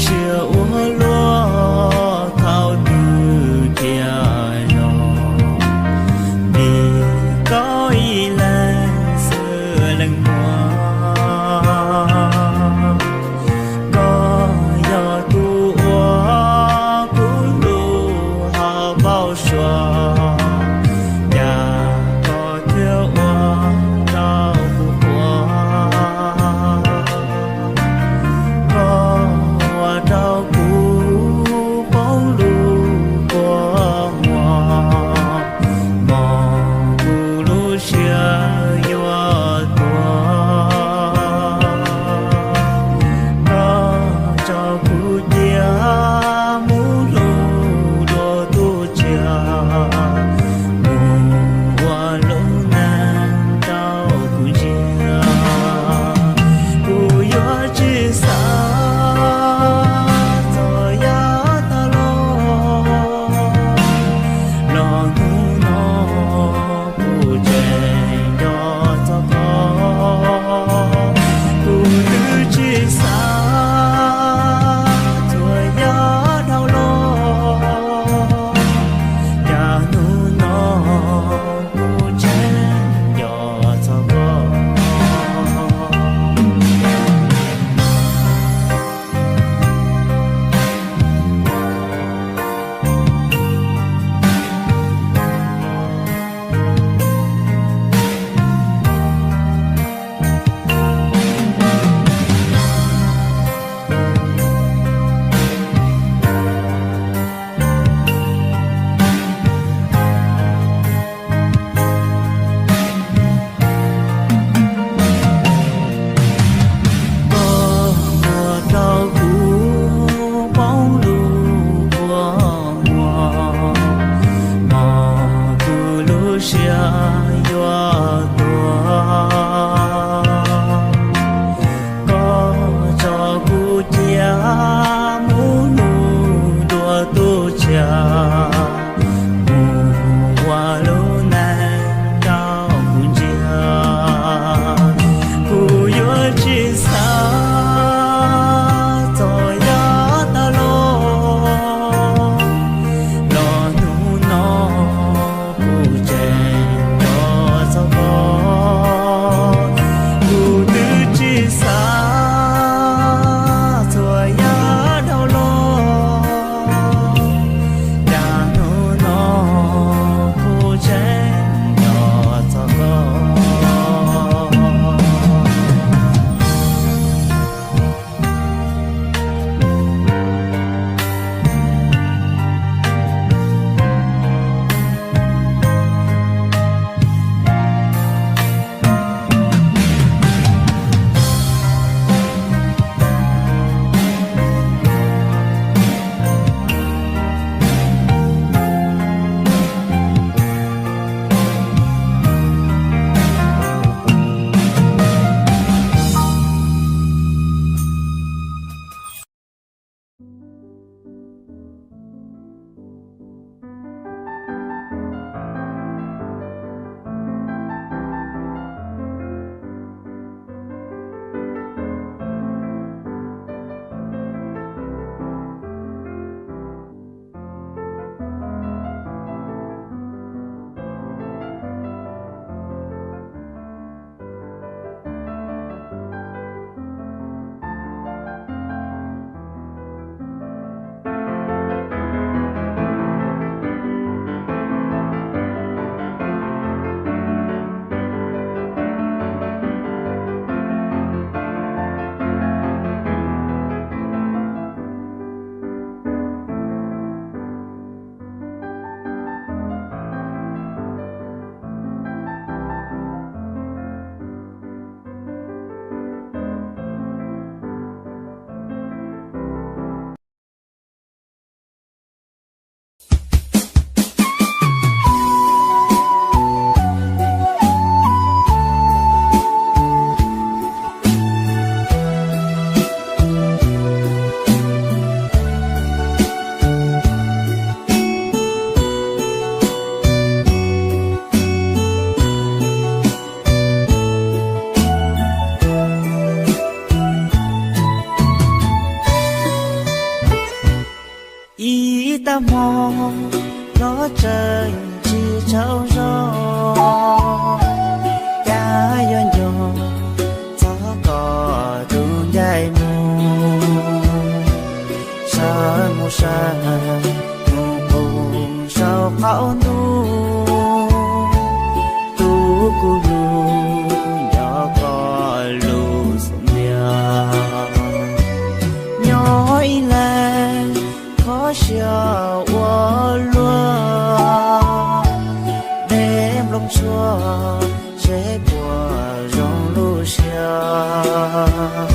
Tsiaj ua luaj thaum twg khiav zog, vim koj ib leeg xwb leej muam. Koj yog tus uas kuv hlub hauv npau suav, cas koj thiaj ua rau kuv quaj? Koj ua rau kuv poob lub kua muag, mos kuv lub siab yuav tuag. Koj tso kuv cia mus hlub dua tus tsiaj, mus ua lub neej rau kuv ntsia. Kuv yuav tsis xav txog yav tas los, los hnub no kuv tseem nco txog koj. Kuv twb tsis xav txog yav dhau los, cas hnub no kuv tseem nco txog koj. Koj ua rau kuv poob lub kua muag, mos kuv lub siab yuav tuag. Koj tso kuv cia mus hlub dua tus tsiaj, mus ua lub neej rau kuv ntsia. Kuv yuav tsis xav txog yav tas los, los hnub no kuv tseem nco txog koj. Kuv twb tsis xav txog yav Hmo los tseem tsis tsaug zog, cas yuav nco txog koj tus ncaim mus. Sawv mus sawv mus qus saum qaum ntuj, tu kuv hlub nco koj lub xub ntiag. Nyob ib leeg kho siab ua luaj, dej nplooj tshuaj seb puas zoo lub siab.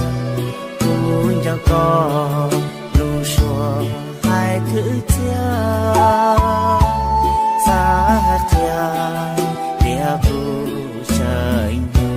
Kuv nco koj lub suab hais khwv txiaj, xav hais qhia tias kuv tseem yug.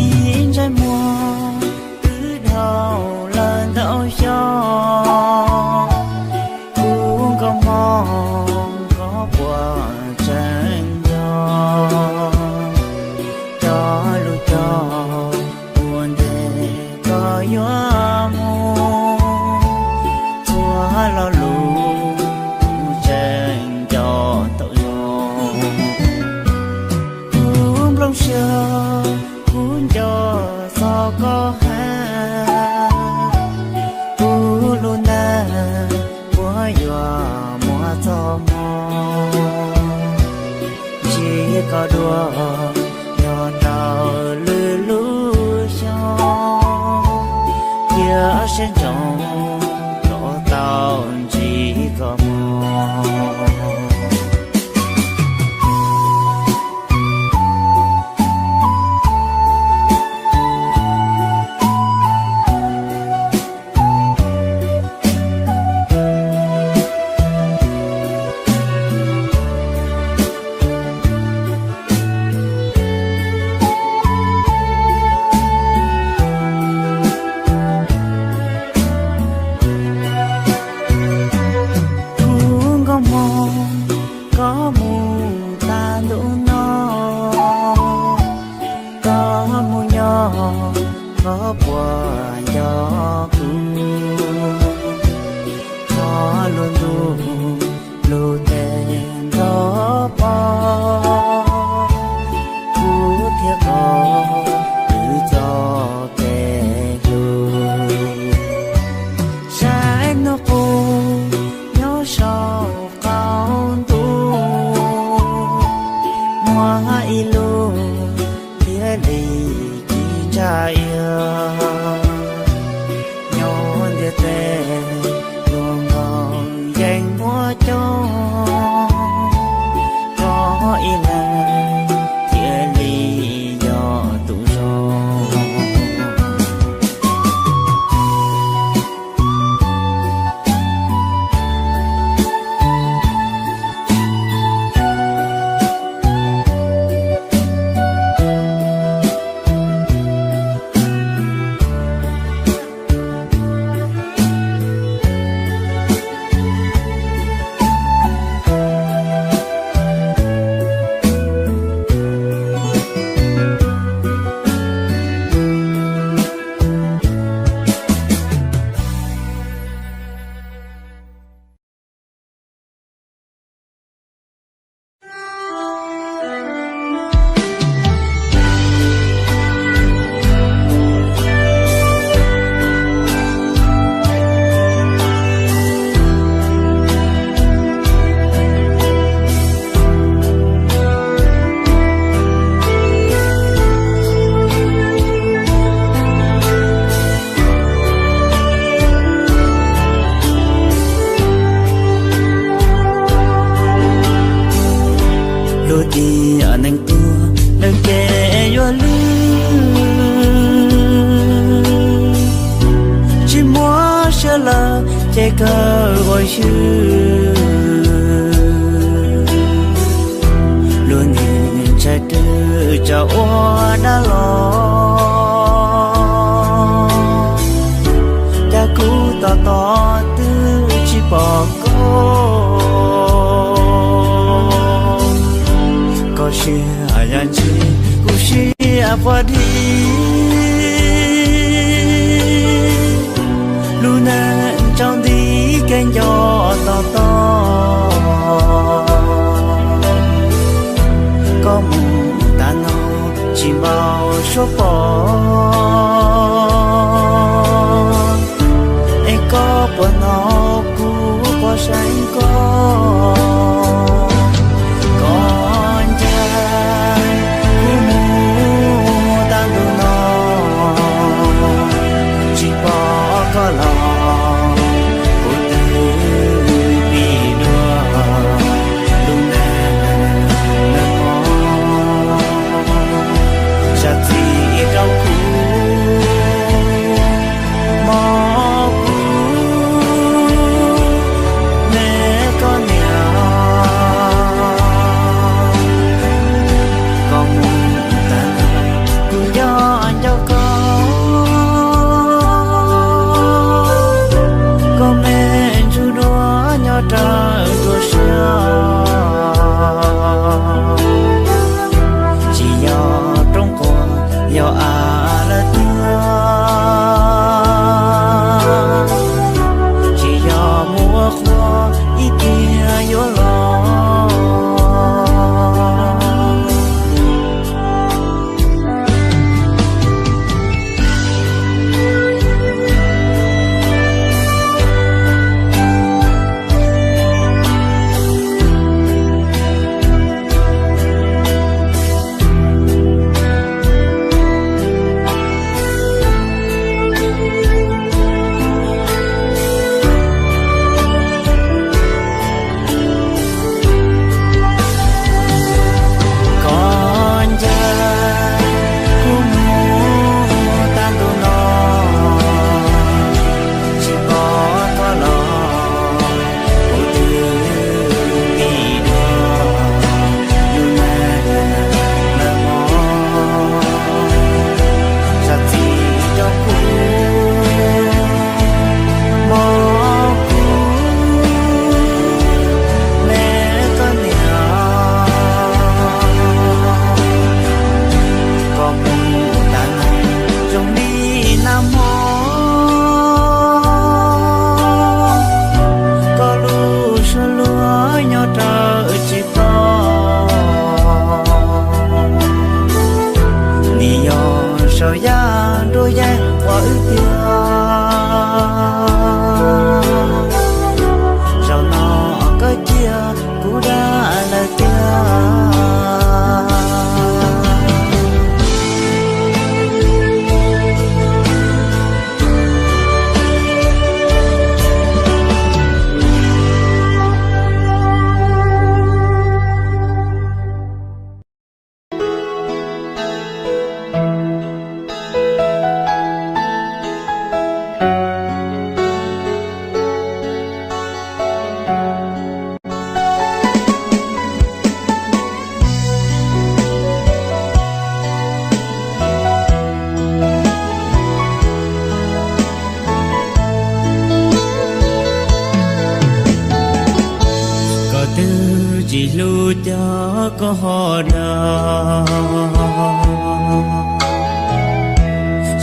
Ib ntsais muag twb dhau lawm ntau xyoo, kuv nkauj hmoob koj puas tseem nco, cov lus cog ua ntej koj yuav mus, txhua lo lus kuv tseem nco tau zoo. Kuv nplooj siab kuv nco txog koj heev, kuv lub neej puas yuav muaj txoj hmoo ntsib koj dua, nyob rau lwm lub xyoo, cia siab ntsoov kom tau ntsib koj mog. Kuv nkauj hmoob, koj mus tag ntuj no, koj mus nyob, koj puas nco kuv? Thov lub ntuj lub teb nrog pom, kuv thiab koj twb txoj kev hlub. Saib hnub qub nyob saum qaum ntuj, muaj ib lub thiaj li ci ntsa ia, nyob ntiaj teb luag nkaus yeej muaj coob, koj ib leeg thiaj li yog tus zoo. Lub tiam neeg tuag, neeg ces yuav lwj, tsis muaj siab lawm ces kawg ua swb. Tshav rwg tsaus ua dab los, cas kuv tos tos twb tsis pom koj. Koj siab yam ntsis kuv siab quaj dib, lub neej tsaus nti kev nco tos tos. Koj mus tas no tsis npaum suab pom, es koj puas hnov kuv quaj seev koj? Koj ncaim kuv mus tag ntu no, tsis pom koj los kuv twb pib dua lub neej mos. Zam txim rau kuv, mos kuv, me koj niam. Koj mus tas no kuv nco nco koj, koj me ntsuj duab nyob rawv rua siab. Tsis yog rooj quas yog av lawm tiag, tsis yog mus ua qhua ib tiag yuav los. Koj ncaim kuv mus tag ntu no, tsis pom koj los kuv twb pib dua lub neej mos. Zam txim rau kuv, mos kuv, me koj niam. Koj mus tas no zoo li nag hmo, koj lub suab luag nyob rawv tsis tau. Nim yog saum yaj nruab yeeb quas wb tiag, zaum no koj cia kuv dab lawm tiag. Koj twb tsis hlub cas koj ho dag,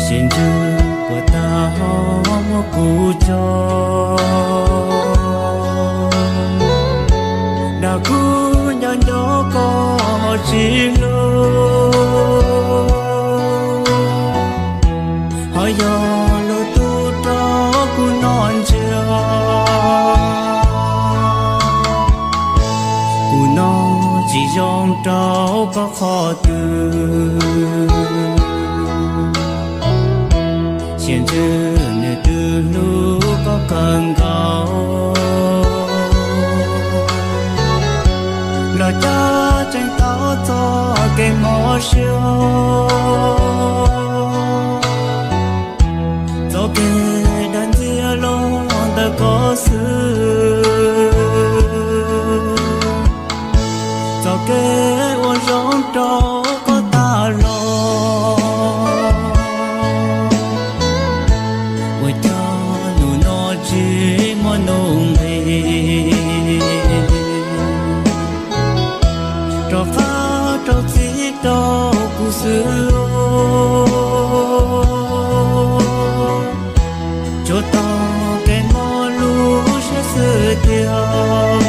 sim ntsws puas tag ho muab kuv tso. Dag kuv nco nco koj tsis hlub, ho yog lub tub rau kuv noj ntsiag. Kuv noj tsis zoo rau koj qhov twg, sim ntsws nws twb hlub koj kawg nkaus. Los cas tseem tau txoj kev mob siab, txoj kev dag ntxias los ntawm koj xwb, txoj kev ua zoo rau muaj nuj nqis, rov qab rau txim rau kuv xwb. Tsuas tau kev mob lub siab xwb tiag.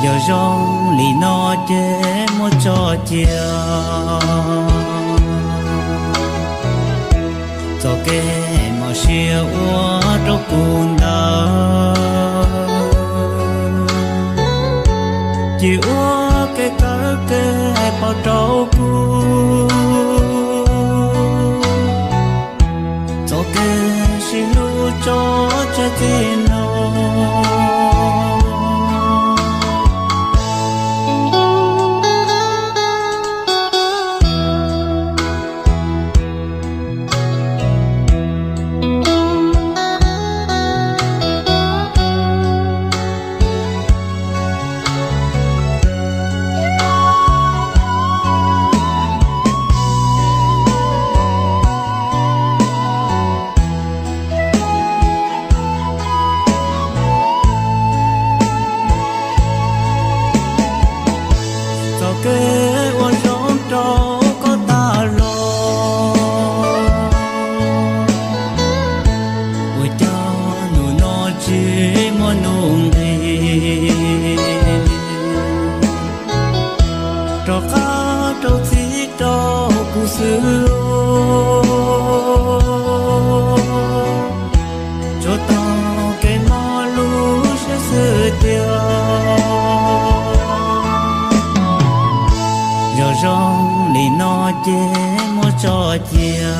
Yog zoo li no ces muab tso cia. Txoj kev mob siab ua rau kuv ntawd, ces ua kev kawm kev paub rau kuv. Txoj kev sib hlub tso tseg txij no. Txoj kev ua zoo rau koj tag los, ua cas hnub no tsis muaj nuj nqis, rov qab rau txim rau kuv xwb. Tsuas tau kev mob lub siab xwb tiag. Yog zoo li no ces muab tso cia.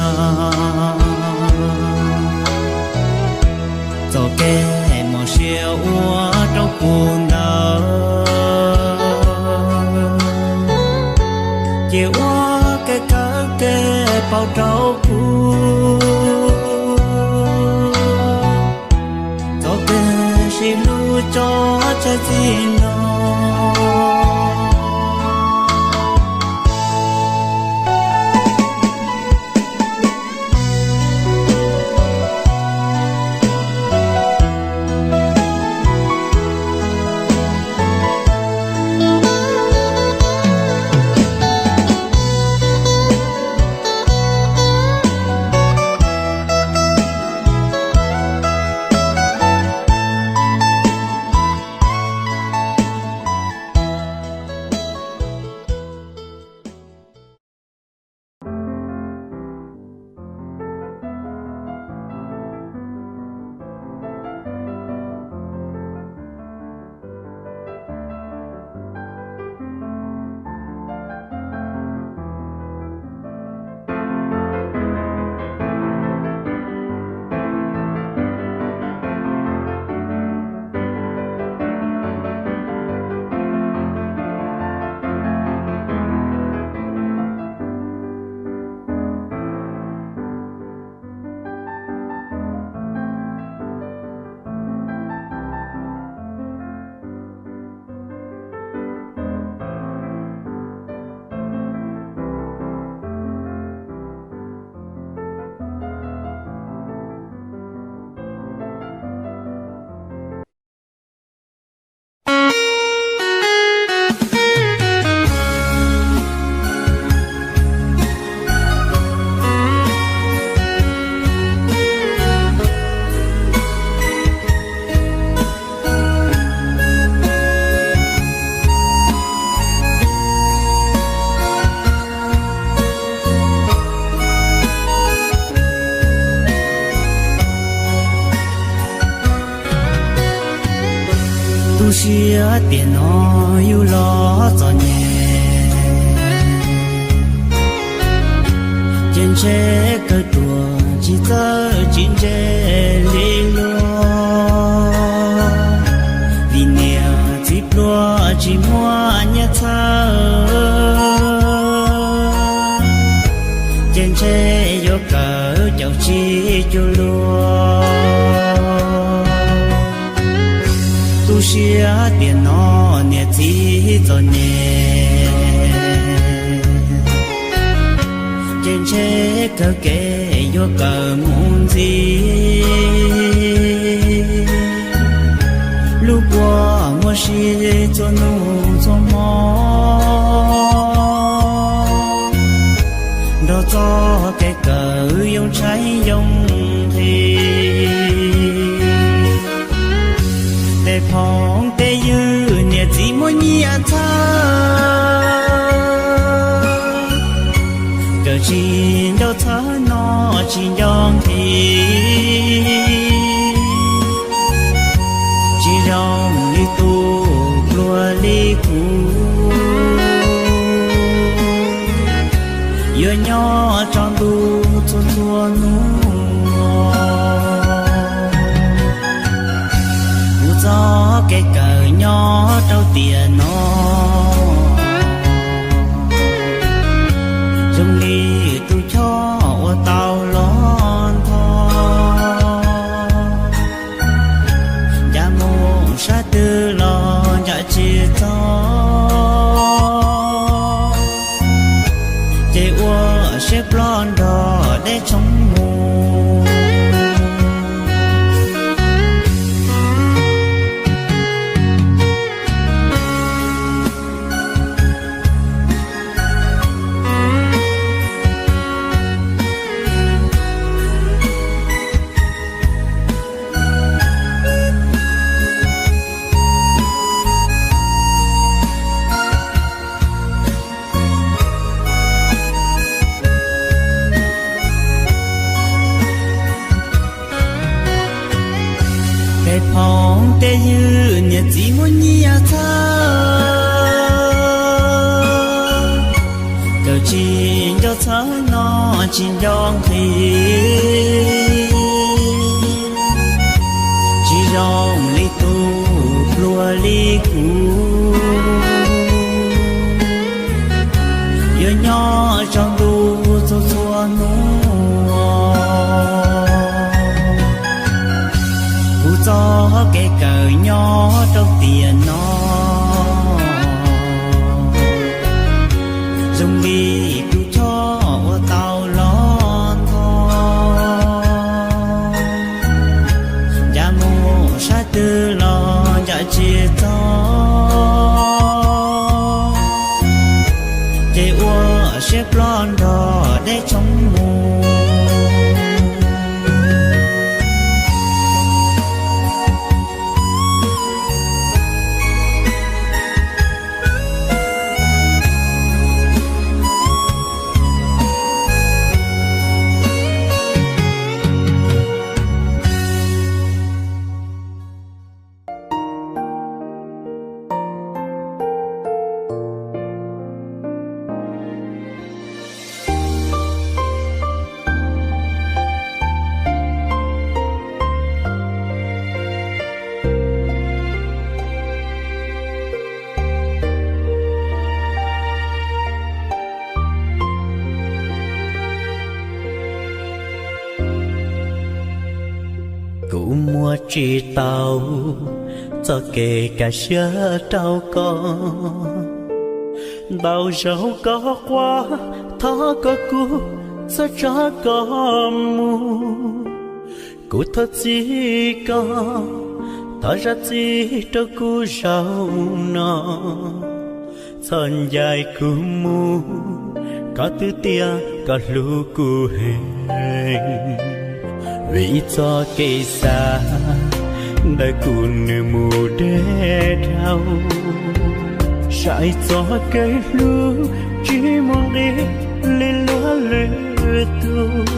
Txoj kev mob siab ua rau kuv ntawd, ces ua kev kawm kev paub rau kuv. Txoj kev sib hlub tso tseg txij no. Tu siab tiam no yus los txom nyem, ces ntshe kawg ruam tsis txawj tsis ntse li luag, vim niam txiv pluag tsis muaj nyiaj txhawb, ces ntshe yuav kawm caum tsis cuag luag. Tu siab tiam no niam txiv txom nyem, ces ntshe kawg kev yuav kawm mus ntxiv. Tiam no zoo li tus choj uas tau los ntho, ncav mus sab twg los ncav tsis txog, ces ua siab ploj nrog deb tshoob mus. Tej phooj tej ywg niam txiv muaj nyiaj txhawj, kawm tsis nco txhawb no tsis nco nqis, tsis zoo li tus hluas li kuv, yuav nyob tsaus ntuj txhua txhua hnub. Kuv txoj kev kawm nyob rau tiam no zoo li tus choj uas tau los ntho, ncav mus sab twg los ncav tsis txog, ces ua siab ploj nrog deb tshoob mus. Kuv muab tsis tau txoj kev kaj siab rau koj. Ntau zaus koj quaj thov kom kuv txhob tso koj mus. Kuv thov txim koj, thov zam txim rau kuv zaum no. Txhob ncaim kuv mus, koj twb tias koj hlub kuv heev. Vim txoj kev xav ntawm kuv nws mus deb dhau, saib txoj kev hlub tsis muaj nqis li luag lwm tus.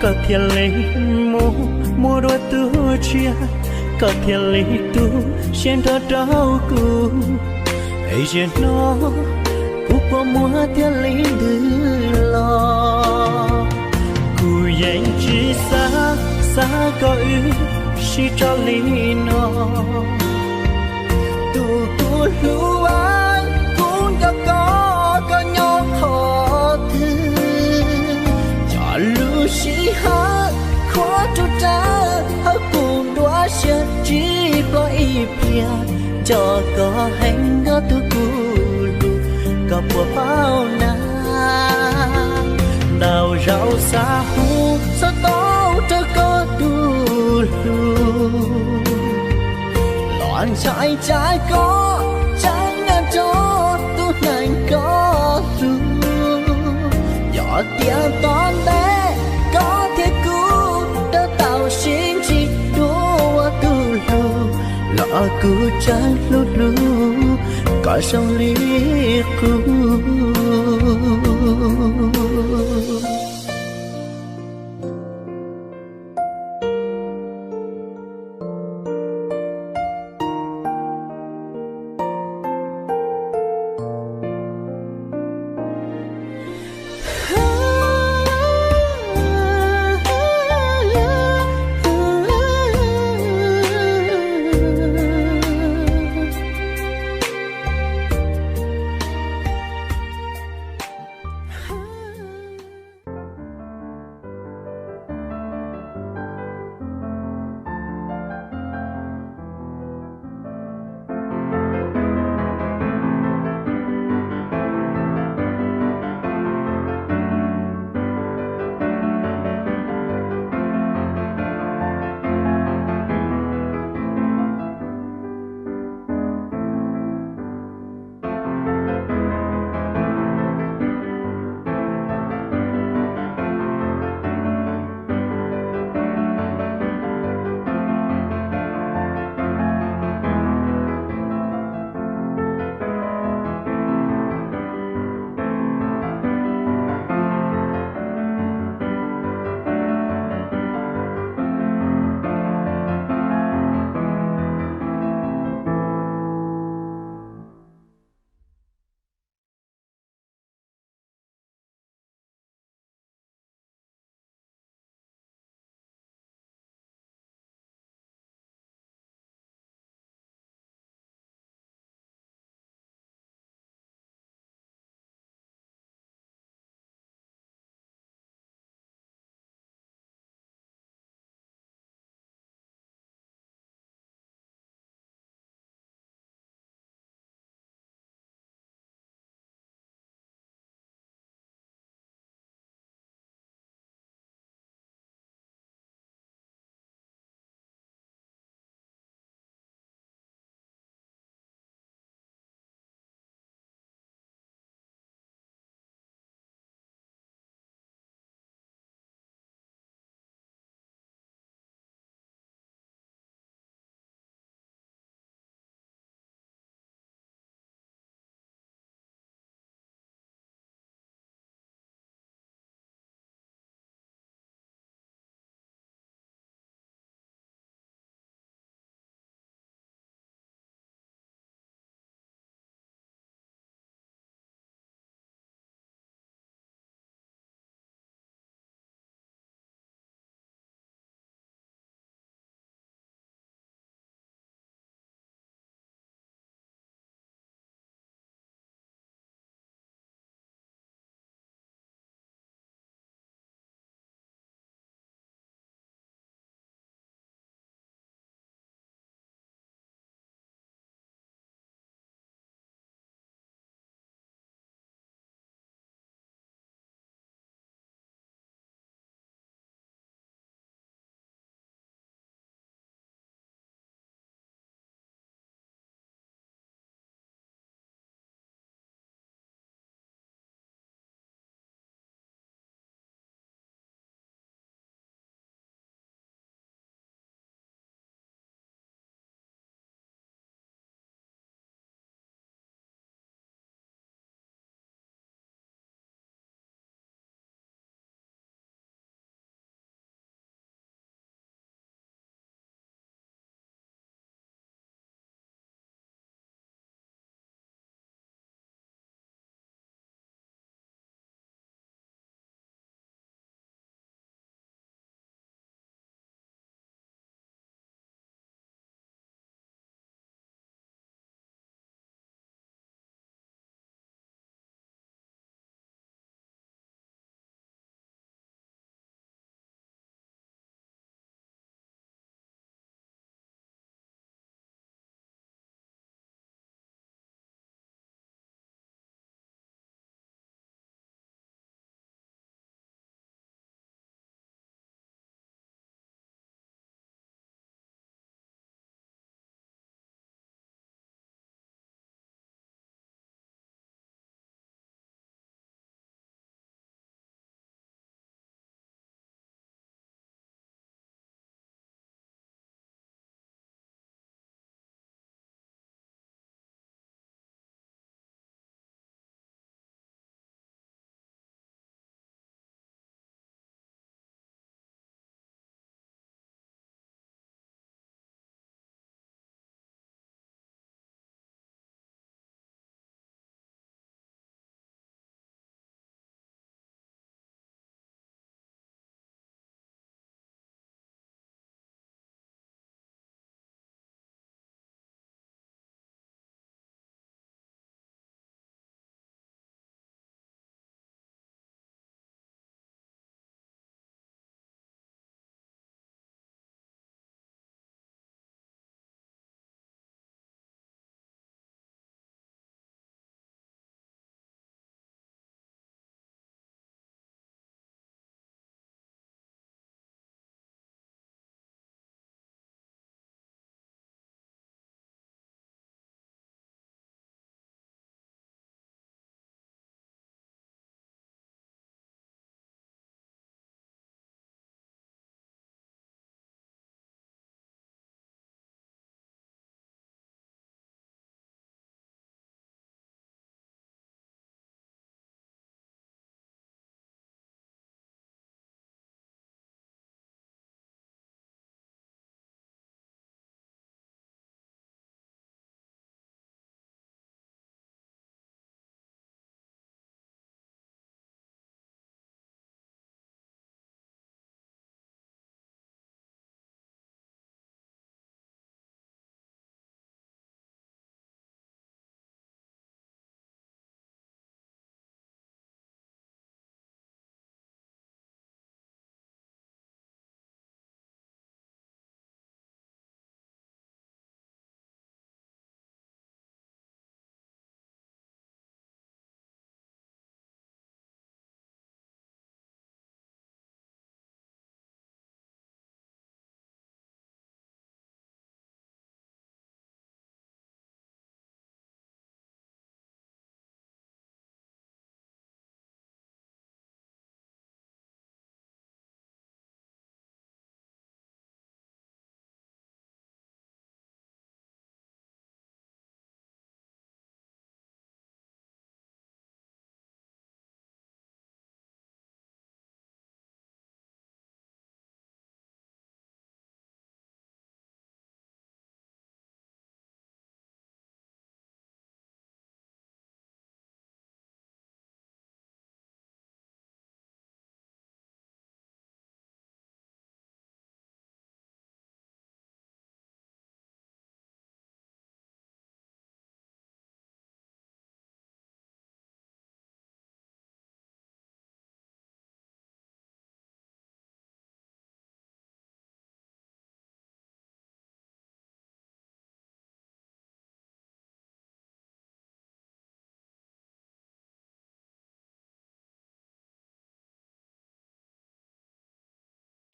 Koj thiaj li mus muaj dua tus tshiab, koj thiaj li tu siab nrog rau kuv. Es zaum no kuv kua muag thiaj li ntws los. Kuv yeej tsis xav, xav kom wb sib tso li no. Tus kuv hlub, kuv nco koj, koj nyob qhov twg? Cov lus sij hawm qhuav rau rawv hauv kuv nruab siab tsis pom ib pliag. Nco koj heev, koj tus kuv hlub, koj puas paub na? Ntau zaus xav hu xov tooj rau koj tus hlub, los ntshai tsam koj tseem nyob nrog tus neeg koj hlub. Yog tias tom ntej koj thiab kuv rov tau sib ntsib dua tus hlub, los kuv tseem hlub hlub koj zoo li qub.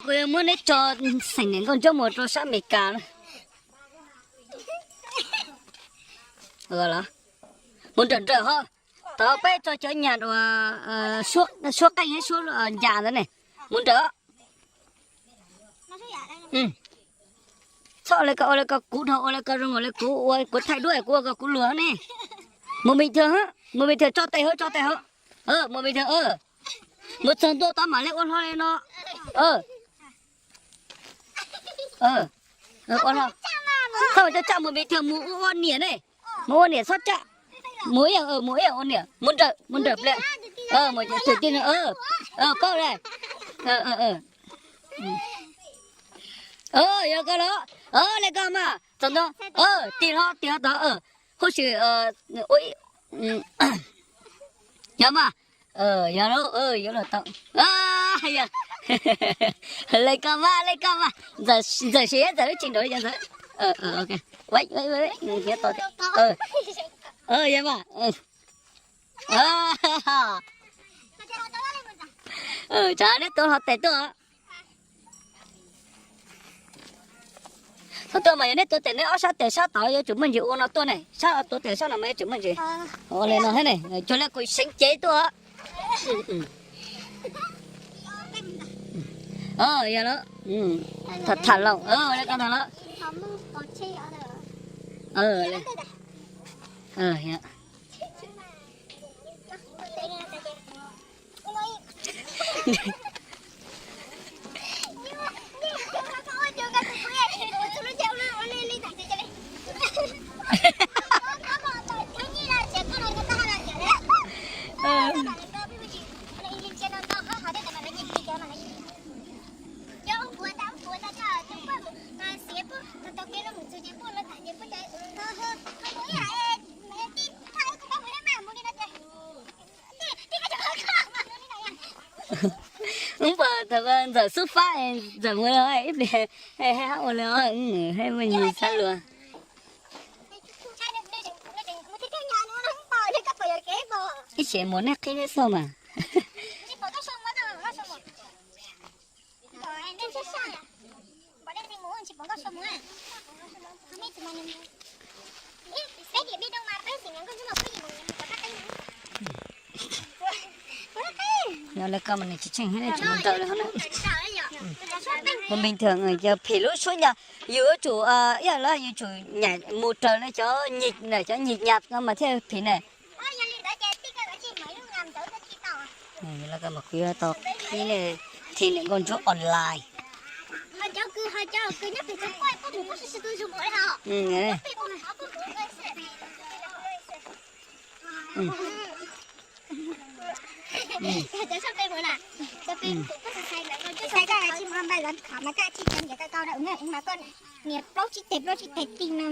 Kuv yuav muab neb tso xeem niam nkauj ntsuab mus rau sab Amelikas na. Mus nrawm nrawm ho, tau peb tso cov nyas uas suab qeej suab ncas ntawd ne. Mus nrawm. Txhob ua li ko, ua li ko kuv dhau, ua li ko zoo ua li kuv ua, kuv thaij duab kuv ua ko kuv luag ne. Mus bình thường, mus bình thường, tso tes hauv, tso tes hauv. Mus bình thường, mus txog ntua tod mam li ua hlo li no. Ua hlo, txhob coj coj mus bình thường, mus ua ua niam ne. Mus ua niam txhob coj. Mus ib yam, mus ib yam ua niam, mus nrawm, mus nrawm pliag. Mus txog tim no, paub lawm. Yog koj los, li ko mas txog ntua, tig hlo tig hlo tod, huv si, yog mas, yog los, yuav los tau. Li ko mas, li ko mas, ntxawm siv ntxawm lub tsis nraud li cov ntxawm. Yog mas, tsam neb tuav hlo tes tuaj. Thaum tuaj mas yog neb tuav tes neb ob sab tes sab tod yuav tsum muaj ntsis ua no tuaj ne, sab tuav tes sab no mas yuav tsum muaj ntsis ua li no thiab ne, cuag li kuv seev cev tuaj. Yog los, tham tham los, li ko tham los. Ub, pas thaum ntxawm xub fab, ntxawm mus ib pliag, hab ua li, hab mus ntsis xab luas. Ib txhia mus neb qhib neb xauj mas. Yog li ko mas nws tsis tsheej thiab, tsis mus raws li hov na. Mus bình thường, yog phim lub suab ncaj, yus yuav tsum, ib yam li yus tsum nyaim mus raws li cov nyim, cov nyim nyas no mas thiaj phim ne. Li ko mas kuv yuav tau qhib nej, thi niam nkauj ntsuab online. Niam plaub tsib tes plaub tsib tes ti no.